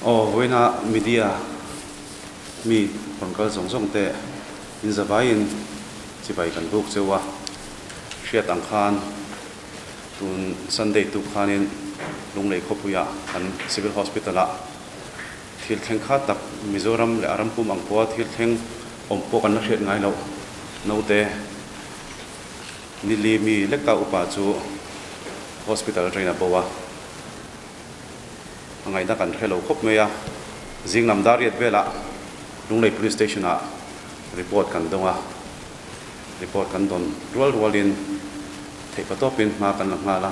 Aw vawiina media mi rawn kal zawng zawng te in zavaiin chibai kan buk cheu a, hriat ang khan tun Sunday tuk khanin Lunglei khawpuiah kan Civil Hospital ah thil thleng kha tak Mizoram leh a ram pum ang pawha thil thleng awm pawh kan la hriat ngai loh naute Nili mi leka upa chu hospital atangin a bo a, a ngaihna kan hre lo khawp mai a. Zing lam dar riat velah Lunglei Police Station ah report kan dawng a, report kan dawn rual rualin theihpa tawpin hma kan la nghal a.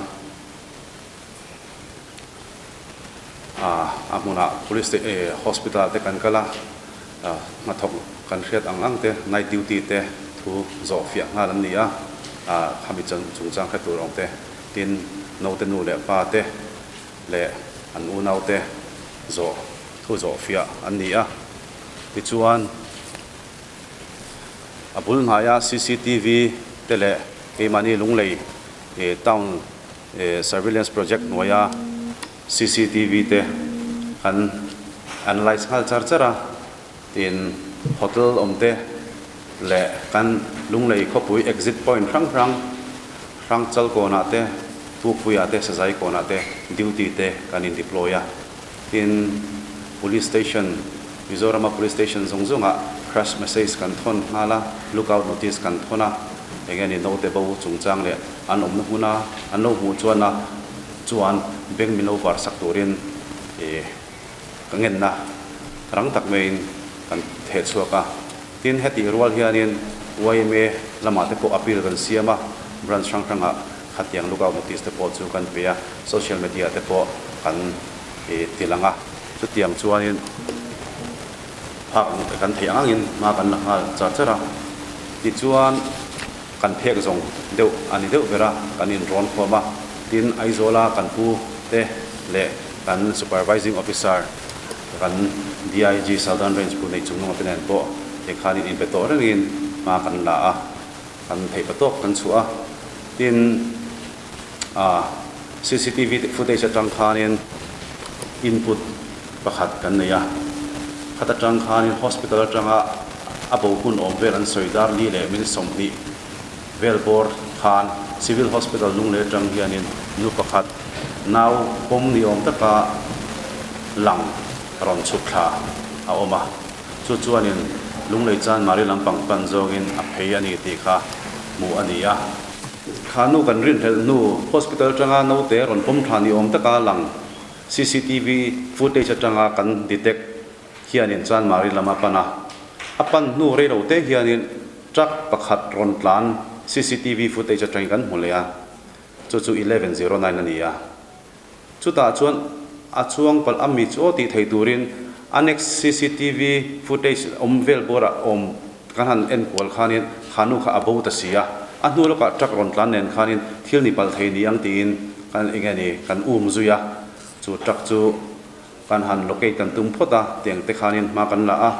A hmunah Police Hospital te kan kal a, hnathawk kan hriat ang ang te, night duty te thu zawh fiah nghal an ni a, khami chungchang hre tur awm te, tin naute nu leh pa te leh an unau te zawh thu zawh fiah an ni a. Tichuan a bul hnaia cctv te leh keimahni Lunglei town Surveillance project hnuaia cctv te kan analyse nghal char char a, tin hotel awm te leh kan Lunglei khawpui exit point hrang hrang, Hrangchal kawnah te, Pukpuiah te, Sazai kawnah te duty te kan in deploy a, tin Police station, Mizorama Police station zawng zawngah crash message kan thawn nghal a, lookout notice kan thawn a, eng nge ni naute bo chungchang leh an awmna hmuna an lo hmuh chuan a chuan beng min lo var sak turin ih ka ngenna rang tak maiin kan theh chhuak a. Tin, hetih rual hianin yma lamah te pawh appeal kan siam a, branch hrang hrangah khatiang lookout notice te pawh chu kan pe a, social media te pawh kan ih ti lang a. Chutiang chuanin phak kan theih ang angin hma kan la nghal char char a. Tichuan kan phek zawng deuh a ni deuh ber a, kan inrawn khawm a. Tin, Aizawla kan pu te leh kan Supervising Officer kan DIG Southern Range pu neih chung nunga te nen pawh tikhanin inpe tawh rengin hma kan la a, kan theih pa tawk kan chhuah a. Tin, ah cctv footage atang khanin input pakhat kan nei a, khat atang khanin hospital atanga a bo hun awm vel an sawi dar li leh min 20 vel bawr khan civil hospital Lunglei atang hianin nu pakhat nau pawm ni awm taka lang rawn chhuk thla a awm a, chu chuanin Lunglei Chanmari lampang pan zawngin a phei a ni tih kha hmuh a ni a. Kha nu kan rinhlelh hnu hospital atanga naute rawn pawm thla ni awm taka lang cctv footage atanga kan detect hianin Chanmari lam a pan a. A pan hnu rei lo te hianin truck pakhat rawn tlan cctv footage atangin kan hmu leh a, chu chu 11:09 a ni a. Chutah chuan a chuang palh a mi chu aw tih thei turin annex cctv footage awm vel bawrah awm kan han en kual khanin kha nu kha a bo ta si a, a hnu lawkah truck rawn tlan nen khanin thil ni palh thei ni ang tiin kan eng nge ni kan um zui a, chu truck chu kan han locate kan tum phawt a, tiang te khanin hma kan la a,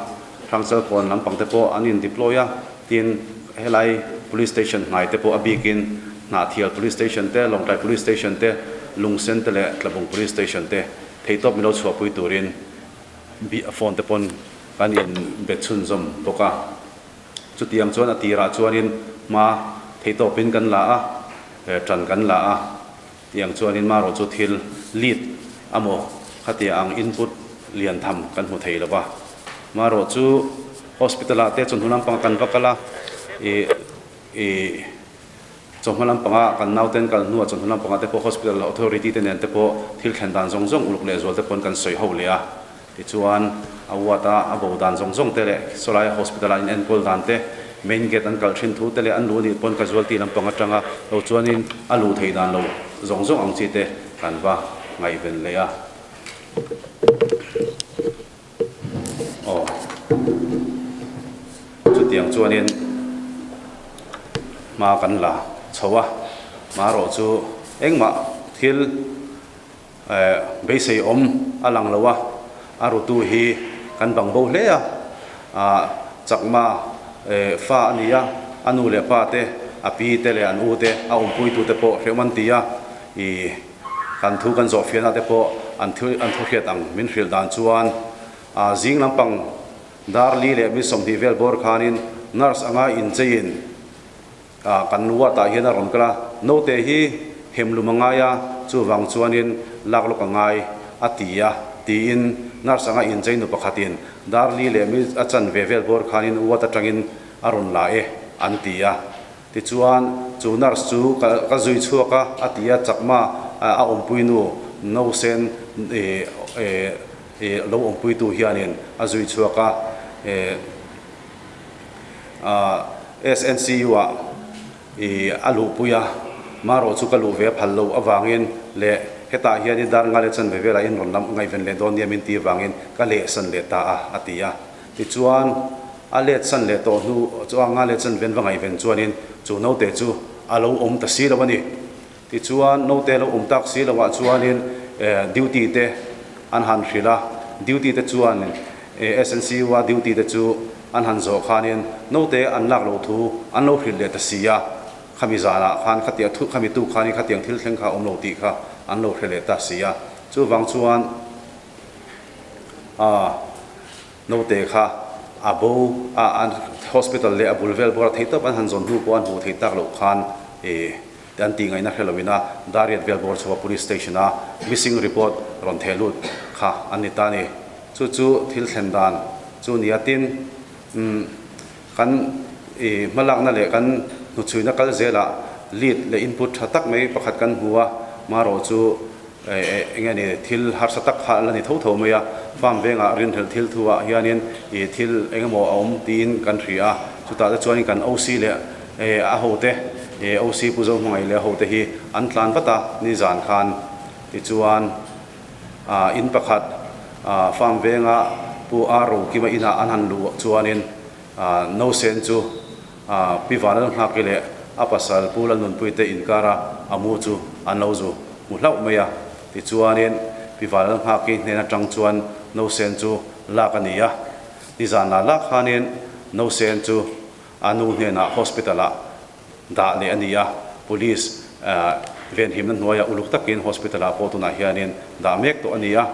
Hrangchal kawn lampang te pawh an in deploy a, tin helai police station hnai te pawh a bikin Hnahthial police station te, Lawngtlai police station te, Lungsen te leh Tlabung police station te theihtawp min lo chhuahpui turin phone te pawn kan in be chhunzawm bawk a. Chutiang chuan a tirah chuanin hma theihtawpin kan la a, tan kan la a. Tiang chuanin marawh chu thil lead amaw khatia ang input lian tham kan hmu thei lo va. Marawh chu hospital ah te chawhnu lampanga kan va kal a, ih ih chawhma lampanga kan nauten kal hnuah chawhnu lampanga te pawh hospital authority te nen te pawh thil thlen dan zawng zawng uluk leh zual te pawn kan sawi ho leh a. Tichuan a ward a a bo dan zawng zawng te leh sawlai hospital ah in enkawl dan te, main gate an kalh thin thu te leh an luh anih pawn casualty lampang atanga lo chuanin a luh theih dan lo zawng zawng ang chi te kan va ngaihven leh a. Aw. Chutiang chuanin hma kan la chho a, marawh chu engmah thil Beisei awm a lang lo a, a rutu hi kan bang bo hle a, Chakma fa a ni a, a nu leh pa te, a pi te leh an u te, a awmpuitu te pawh hrehawm an ti a, kan thu kan zawhfiahna te pawh an thu an thu hriat ang min hrilh dan chuan zing lampang dar li leh mi 20 vel bawr khanin nurse anga incheiin kan ward ah hian a rawn kal a, naute hi hemlum a ngai a, chuvang chuanin lak lawk a ngai a ti a, tiin nurse anga inchei nu pakhatin dar li leh mi a chanve vel bawr khanin ward atangin a rawn la e an ti a. Tichuan chu nurse chu ka ka zui chhuak a, a ti a, chakma a awmpui nu nausen lo awmpuitu hianin a zui chhuak a. SNCU ah i a luhpui a, marawh chu ka luh ve a phal loh avangin leh hetah hian i dar ngal e chanve velah in rawn lam ngaihven leh dawn nia min ti avangin ka lehsan leh ta a, a ti a. Tichuan, a letsan leh tawh hnu chu a ngal e chanve an va ngaihven chuanin chu naute chu a lo awm ta si lo a ni. Tichuan, naute lo awm tak si loah chuanin duty te an han hrilh a, duty te chuan SNCU a duty te chu an han zawh khanin naute an lak loh thu an lo hrilh leh ta si a, khami zanah khan khatia thu khami tu khanin khatiang thil thleng kha a awm lo tih kha an lo hre leh ta si a, chuvang chuan aaa. Naute kha a bo a, an hospital leh a bul vel bawr a thei tawp an han zawn hnu pawh an hmuh theih tak loh khan ih an tih ngaihna hre loin a Dariat vel bawr chhuah police station a missing report rawn theh lut kha an ni ta a ni. Chu chu thil thlen dan chu nia tin umm kan ih hmalakna leh kan hnuchhuina kal zelah lead leh input tha tak mai pakhat kan hmu a, marawh chu Eng nge ni, thil harsa tak kha la ni tho tho mai a, farm vengah rinhlelh thil thu ah hianin ih thil eng emaw a awm tiin kan hria a, chutah te chuanin kan OC leh a hote, OC Pu Zohmangaih leh a hote hi an tlan vat a, nizan khan tichuan in pakhat farm venga Pu A Rokima inah an han luh chuanin Nausen chu Pi Vanlal Nghaki leh a pasal Pu Lalnunpuite inkara a mu chu an lo zu hmu hlauh mai a. Tichuanin Pi Vanlal Nghaki hnen atang chuan Nausen chu lak a ni a. Nizan lah lak khanin Nausen chu a nu hnenah hospital-ah dah leh a ni a. Police venhimna hnuaiah uluk takin hospital-ah pawh tunah hianin dah mek tawh a ni a.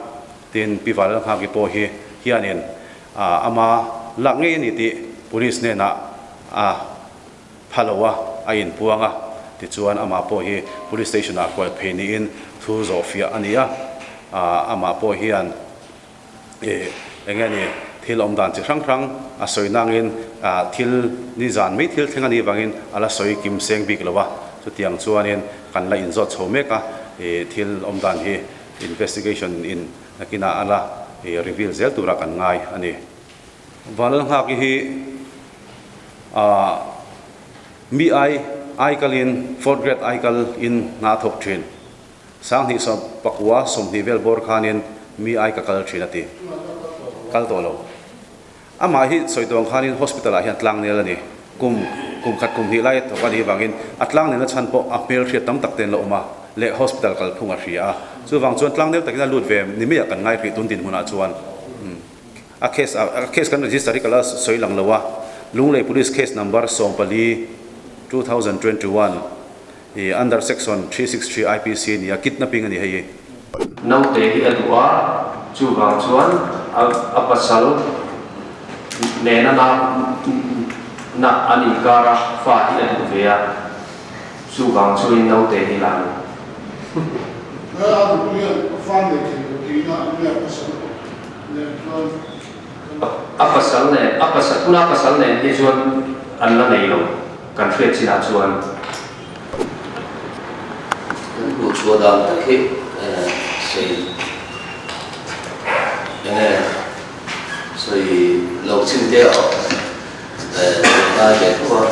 Tin, Pi Vanlal Nghaki pawh hi hianin Ama lak ngei a ni tih police hnenah a pha lo a, a inpuang a. Tichuan amah pawh hi police station ah kual phei niin thu zawh fiah a ni a. Amah pawh hian eng nge ni thil awm dan chi hrang hrang a sawi nangin thil nizan mai thil thleng a nih vangin a la sawi kim seng bik lo a. Chutiang chuanin kan la inzawt chho mek a, thil awm dan hi investigation in Nakinah a la reveal zel tura kan ngai a ni. Vanlalnghaki hi mi ai ai kalin fourth grade ai kal in hna a thawk thin. Sanghnih pakua 20 vel bawr khanin mi ai ka kal thin a ti. Kal tawh lo. Amah hi sawi tawng khanin hospital ah hian tlangnel a ni. Kum kum khat kum hnih lai a thawk a nih vangin a tlangnelna chhan pawh a hmel hriat tam tak ten la awm a leh hospital kalphung a hria a. Chuvang chuan tlangnel takin a lut ve ni maiah kan ngai hrih tun dinhmunah chuan a case a case kan register hi ka la sawi lang lo a. Lunglei Police case number 14, 2021 i under section 363 IPC nia kidnapping a ni hei hi. Naute hi a duh a, chuvang chuan a pasal nena na an inkar a, fa hi a duh ve a, chuvang chuanin naute hi la a ni. A pasal nen, a pasal, tuna a pasal nen hi chuan an la nei lo. Kan hriat chinah chuan. Kan hmuh chhuah dan tak hi sawi enge sawi lo chin te a ngai ve tho a,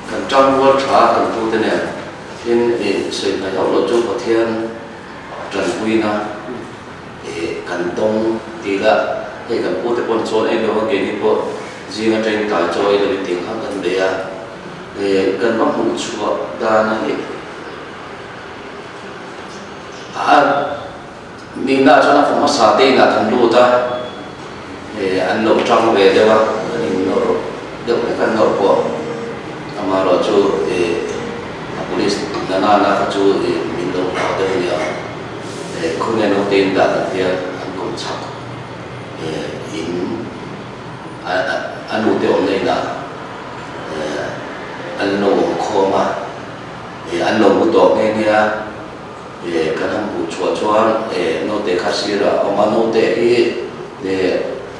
kan tangrual tha kan pu te nen tin sawi hnaih hauh loh chu Pathian tanpuina Kan dawng ti ila, hei kan pute pawn chuan ei lo a, keini pawh zing atangin tlai chaw ei lovin tih kha kan bei a, kan va hmuh chhuah dan a ni. A nihna chuan a fa hmasa te inah kan lut a, an lo tang ve deuh a, kan innawr deuh hlek an nawr pawh, amaherawhchu a police na nana kha chu min lo hlau deuh a nia. Khawnge naute in dah kan tia an kawm chak in a nute awmna inah an lo awm khawm a, an lo mu tawh nghe nghe a, kan han hmuh chhuah chuan naute kha sirah a awm a, naute hi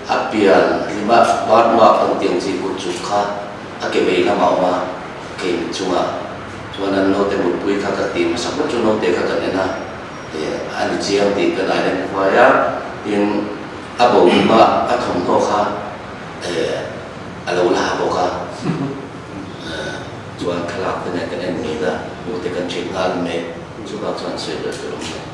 a pian hlima birthmark an tih ang chi kut chuk kha a ke vei lamah a awm a, kei mit chungah chuan an naute mutpui kha ka ti hmasa ber chu naute kha kan en a, a ni chiang tih kan identify a, tin a bo hlima a thawmhnaw kha a lo la ha bawk a, chuan thlalak te nen kan en ngei a, hmuh te kan ṭhin nghal mai, chuvang chuan sawi ber tur awm lo.